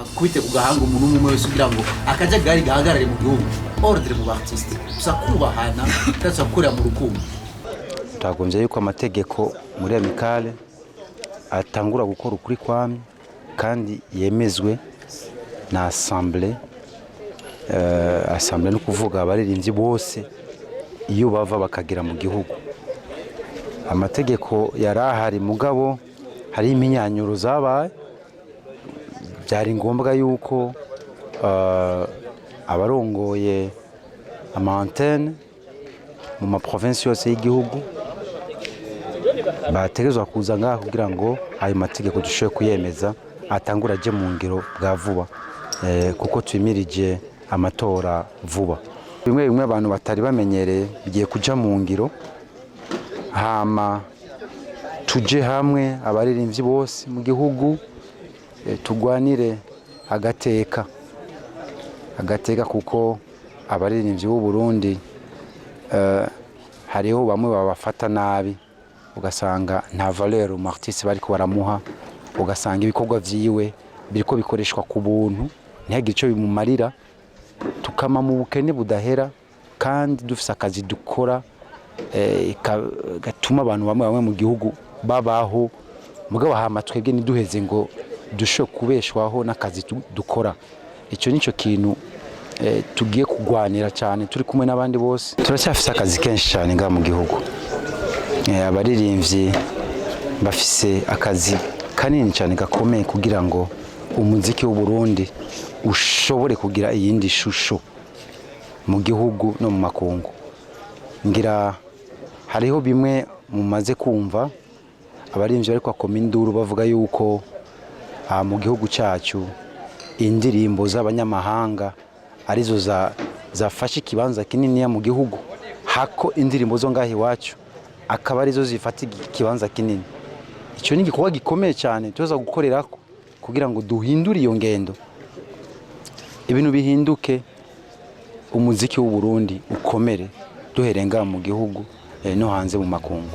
Akubite ku gahanga umuntu umwe umwe wese kugira ngo akajagari gahagarare mu gihugu, ordre mu artiste, gusa kubahana kandi gukorera mu rukundo. Twagombye yuko amategeko muri amicale atangura gukora ukuri kwamye kandi yemezwe na assemblée. Assemblée no kuvuga abaririmbyi bose iyo bava bakagera mu gihugu. Amategeko yari ahari, mugabo hari impinyanyuro zabaye. Byari ngombwa yuko abarongoye ama antenne mu ma province yose y'igihugu bategerezwa kuza ngaha kugira ngo ayo mategeko dushobore kuyemeza, atangure aje mu ngiro bwa vuba, kuko twimirije amatora vuba. Bimwe bimwe abantu batari bamenyereye bigiye kuja mu ngiro, hama tuje hamwe abaririmbyi bose mu gihugu, tugwanire agateka, agateka, kuko abaririmbyi b'u Burundi hariho bamwe babafata nabi, ugasanga nta valeur umu artiste bariko baramuha, ugasanga ibikorwa vyiwe biriko bikoreshwa ku buntu, ntihagire ico bimumarira, tukama mu bukene budahera kandi dufise akazi dukora gatuma abantu bamwe bamwe mu gihugu babaho. Mugabo hama twebwe ntiduheze ngo dushobore kubeshwaho n'akazi dukora. Icyo nicyo kintu tugiye kugwanira cyane turi kumwe n'abandi bose. Turacyafise akazi kenshi cyane ngaha mu gihugu. Abaririmbyi bafise akazi kanini cyane gakomeye kugira ngo umuziki w'u Burundi ushobore kugira iyindi shusho mu gihugu no mu makungu. Ngira hariho bimwe mumaze kumva abaririmbyi bariko bakoma induru bavuga yuko aha mu gihugu cyacu indirimbo z'abanyamahanga arizo zafashe ikibanza kininiya mu gihugu, hako indirimbo zo ngaha iwacu akaba arizo zifata ikibanza kinini. Icyo ni igikorwa gikomeye cyane tuza gukorerako kugira ngo duhindure iyo ngendo, ibintu bihinduke, umuziki w'u Burundi ukomere, duhereye ngaha mu gihugu no hanze mu makungu.